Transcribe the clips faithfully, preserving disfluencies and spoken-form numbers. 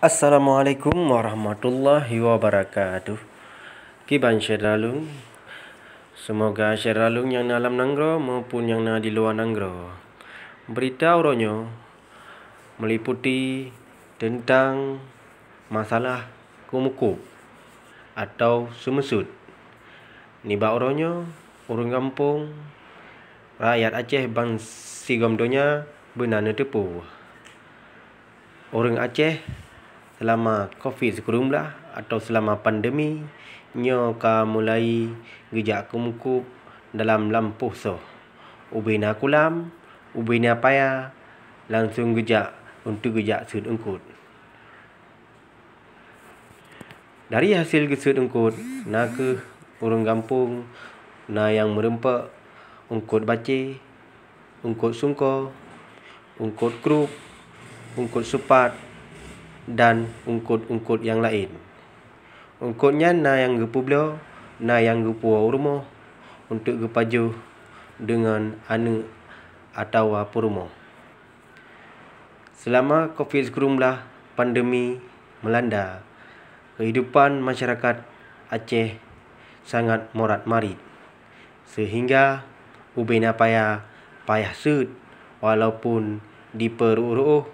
Assalamualaikum warahmatullahi wabarakatuh. Kiban syedara lôn? Seumoga syedara lôn nyang na lam nanggroe maupun nyang na di luwa nanggroe. Beurita uroe nyoe meuliputi teuntang masalah keumukub atawa seumeusut. Nibak uroe nyoe, ureuëng gampông, rakyat Aceh bansigom donya beuna neuteupeue. Ureuëng Aceh seulama covid sikureueng blaih atawa seulama pandemi nyoe ka mulai geujak keumukub dalam lampôh soh. Ubena kulam, ubena paya, langsong geujak untuk geujak seuet eungkôt. Dari hasil geuseuet eungkôt, na kheueh ureuëng gampông na nyang meurumpok eungkôt bacé, eungkôt sungko, eungkôt krup, eungkôt supat, dan eungkôt-eungkôt nyang laén. Eungkôt nyan na nyang geupeubloe, na nyang geupuwoe u rumoh untuk geupajoh deungon aneuëk atawa peurumoh. Seulama covid sikureueng blaih pandemi meulanda, keuhidupan masyarakat Aceh sangat morat-marit, seuhingga ubena paya payah seuet, walaupun dipeureuôh-reuôh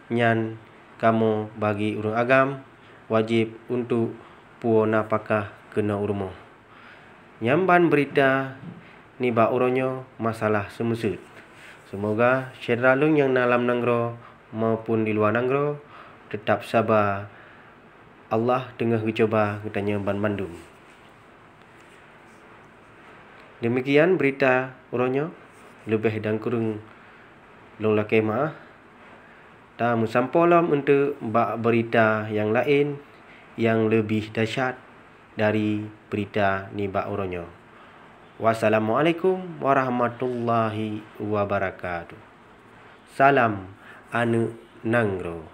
nyan kamoe bagi ureuëng agam wajéb untuk puwoe nafakah keunoe u rumoh. Nyan ban beurita nibak uroe nyoe masalah seumeusut. Seumoga syedara lôn nyang na lam nanggroe maupun di luwa nanggroe teutab saba. Allah teungoh geucuba geutanyoe banmandum. Deumikian beurita uroe nyoe, leubeh dan kureueng lôn lakée meuáh. Tameusampoe lom eunteuk bak beurita nyang laén nyang leubeh dahsyat dari beurita nibak uroe nyoe. Wassalamualaikum warahmatullahi wabarakatuh. Salam aneuëk nanggroe.